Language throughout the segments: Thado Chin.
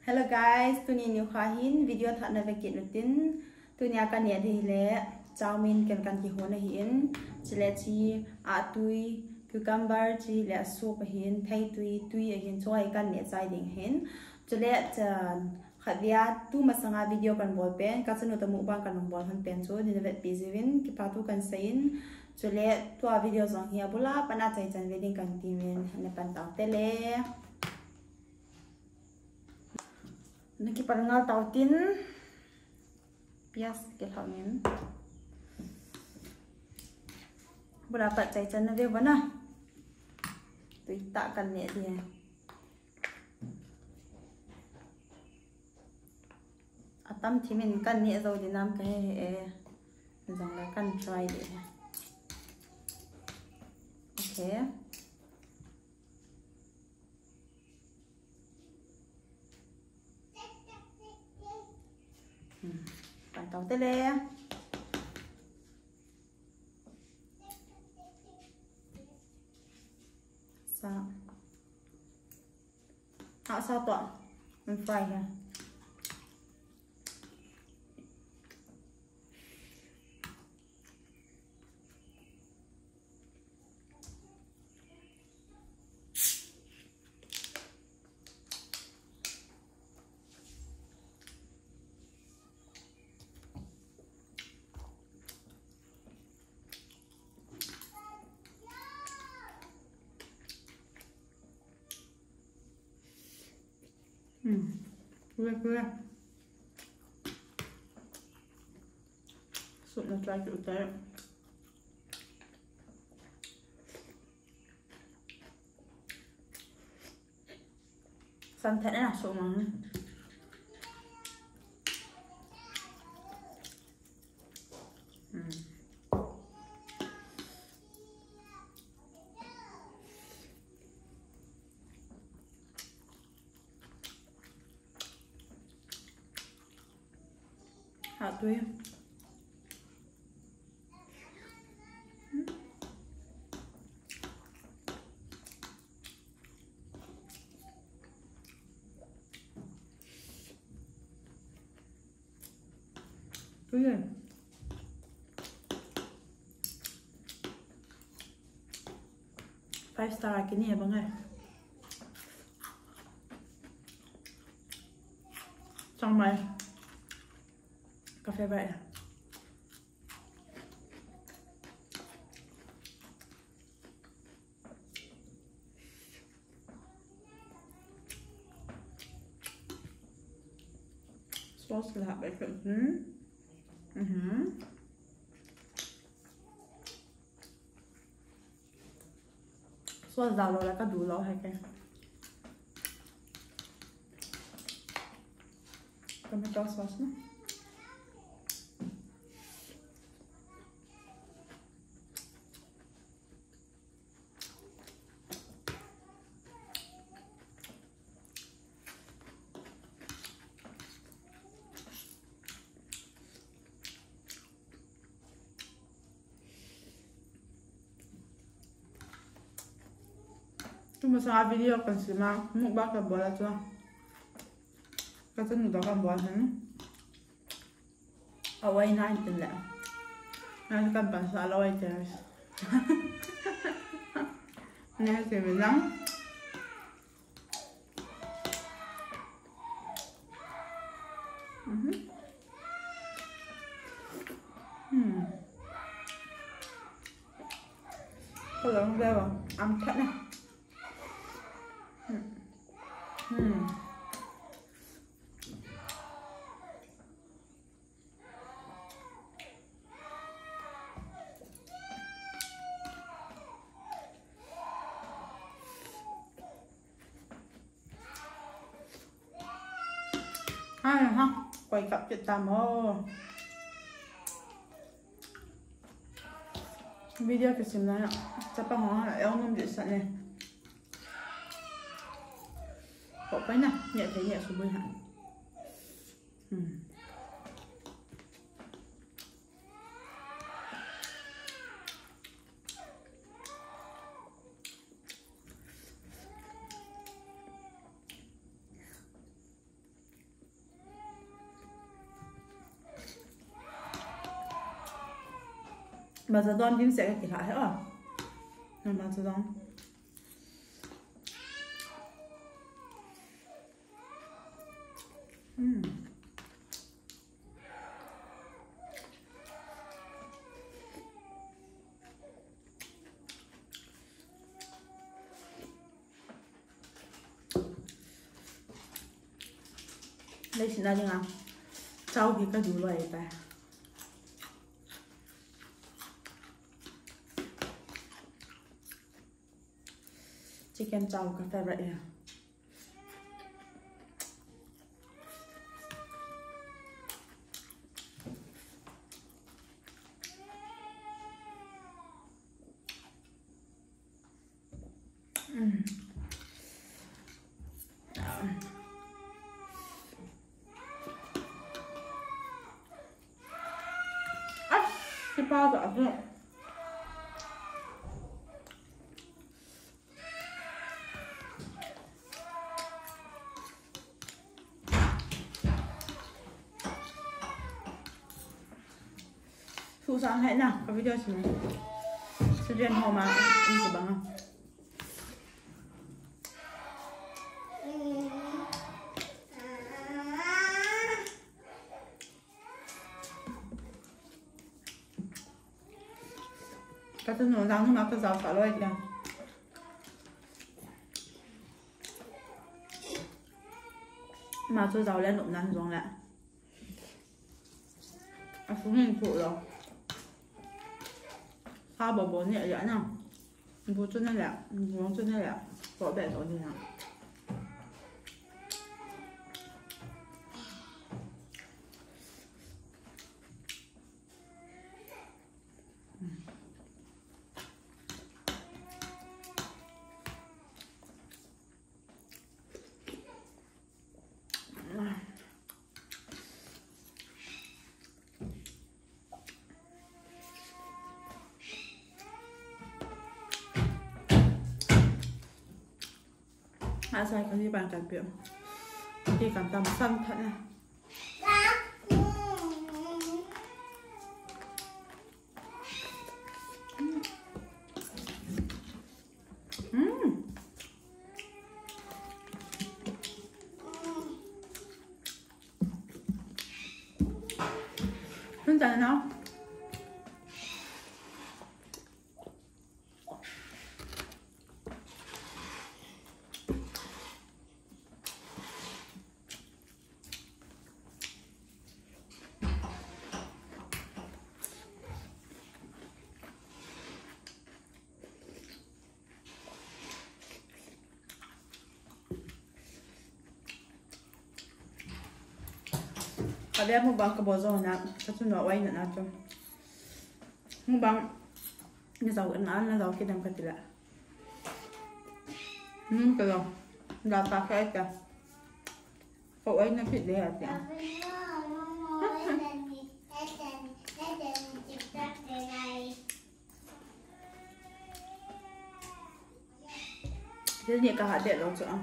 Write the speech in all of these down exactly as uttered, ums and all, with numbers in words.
Hello guys, tuni nikho hin video thah na vekit utin. Tunia kaneh ding hile chow mein ken kan kihon ahin. Chule chi, ahtui, cucumber, chule soup ahin, theitui, tui ahin, chua hi kaneh chai ding ahin. Chule cha, khatvei a tumasanga video kanbol pen, kachanu toh mukbang kanbol hon pen chu, neivetpi jiuvin, kipathu kanseiyin. Chule tua video jong hi abula pat a chaichan ve ding kati uvin, napan taute le. Nakipan ngal tautin. Pias kilhau nin. Bula pat chaichan nave uvin a. Tuitah kaneh ding. Atam thimin kaneh jou ding nam kahe hih e. Jongle kan try ding. Okay. Hmm. Pan taute le. Sa. Ah, sa toh. Fry hih e. Hmm. Kule, kule. Soup na try kit u tai. San thet na soup mang. Hmm. Ahtui. Tui e. Five star a kini e bang e. Changmai. Ka favorite e. Sauce la bai ka. Hmm. Mhm. Sauce da lou la ka du lou hai ke. Tomato sauce na. Tumasanga video kan sima, mukbang kan bol a chu. Ka chanu toh kan bol hen. Awai na intin le. Na kan pan sa lawai te. Ne se me lang. Mhm. Hmm. Ka long da ba. Am that na. Hmm. Hmm. Hai ha, koi kap kit tam o. Video kisim na, chapang ho ha, el nom di sa ne. Ko pai na, ne thei ne su bui ha. Hmm. Macha don dimset ka kila he o. Macha don. Hmm. Leiset a dinga chow hi kadu loi tai. Chicken chow ka favorite e. Mm. Ah, si pa sa aso. Susang hai na, ka video sini. Student home a, ini si banga. Ka tunu lang nu ma ka jao sa loi tia. Ma chu jao le nop nan jong le. A sung in chu lo. Sa bo bo ne ya na. Bu chu ne le, bu chu ne le. Ko be to ni na. Asai kali ban kan pe. Ti kan tam san tha na. Mm. Hung tan na. Ka ve mukbang ka bol jou na, ka chu no wai na na chu. Mukbang na jao na, na jao kit dem ka ti le. Hmm, ka jao. Da ka ka ka. Ka wai na kit le a ti a. Thil ni ka hat det lou chu a.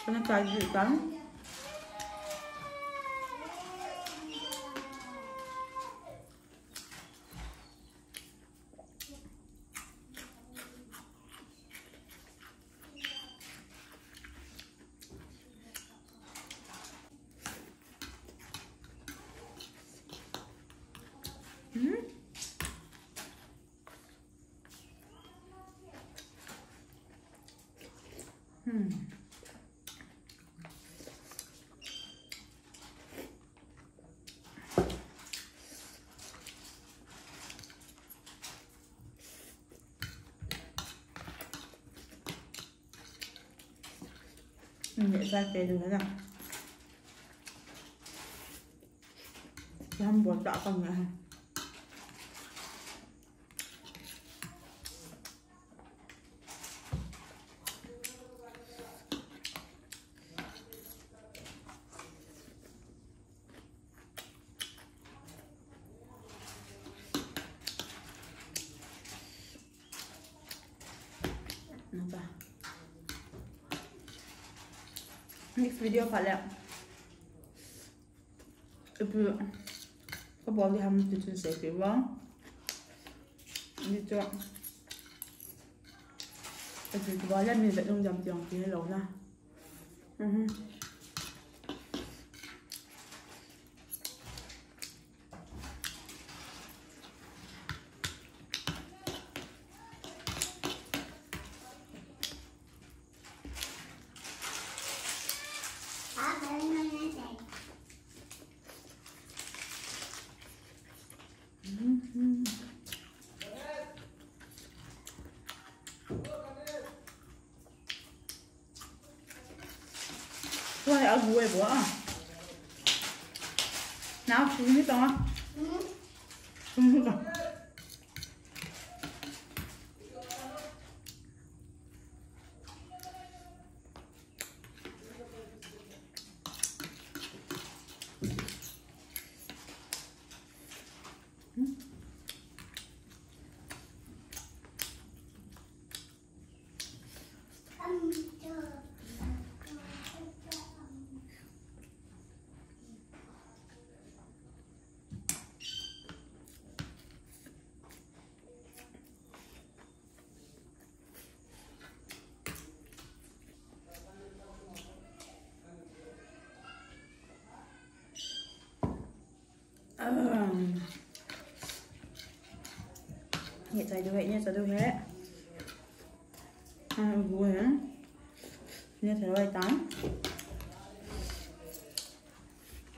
Kana chai ji tan. Hmm. Hmm. Hmm, neh chai pe ding na. Lam bol ta ka neh. Next video phat le ipi kabol ding ham ti chun seipeh uvin. Ni chu ati chu ba le mi vet nung jam tiang ti hello na. Mhm. Tua hi a gu e bua. Nau, sum ni tong a. Sum ni tong. Um, neh chai diu ahi, neh chai diu ahi. Um, bu ahi. Neh chai diu ahitai.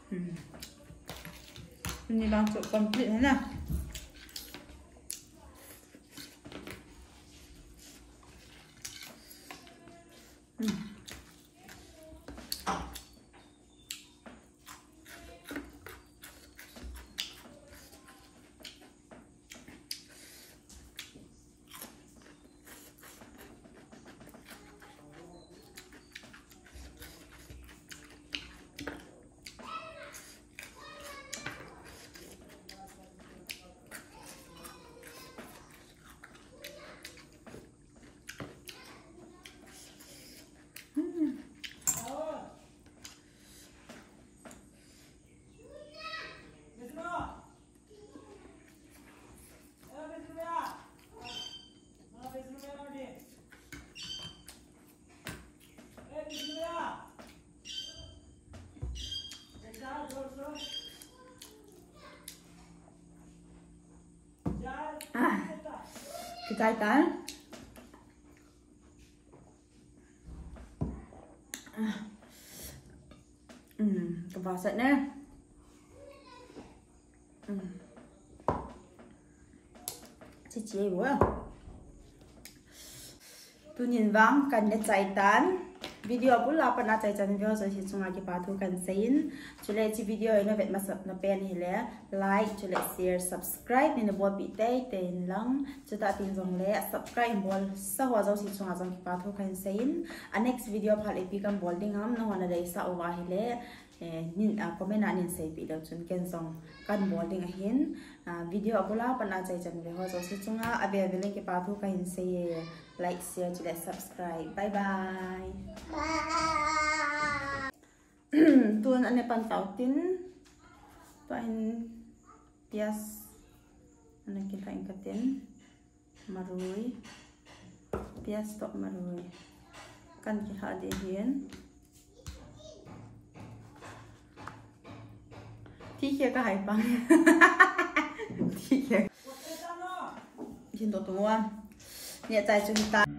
Hmm. Tuni vang chu complete ahi na. Hmm. Ah, kichai tai. Ah. Hmm, kava sat ne. Hmm. Chi chi ahi bou. Tunin vang kaneh chai tan. Video abul a pat a chaichan ve ho jouse chunga kipa thu kahin seiyin. Chule hiche video hi navet masat na pen hile like, chule share, subscribe neina bolpeh teitei in lang. Chutah teng jongle subscribe bol sa ho jouse chunga jong kipa thu kahin seiyin. A next video phat le ipi kahin bol ding ham, nangho nadeisah uva ahile, eh, nin, ah, comment a neina seipeh leu chun ken jong kahin bol ding ahin. Ah, video abul a pat a chaichan ve ho jouse chunga ave ave leng kipa thu kahin seiye. Like, share, chule subscribe. Bye bye. Tun aneh pan tau tin. Tua hin pias. Aneh kilha in katin. Marui. Pias toh marui. Kahin kilha ding ahin. Thikhe kahai pang. Thikhe. Hin to tung ua. Neh chai chu hita.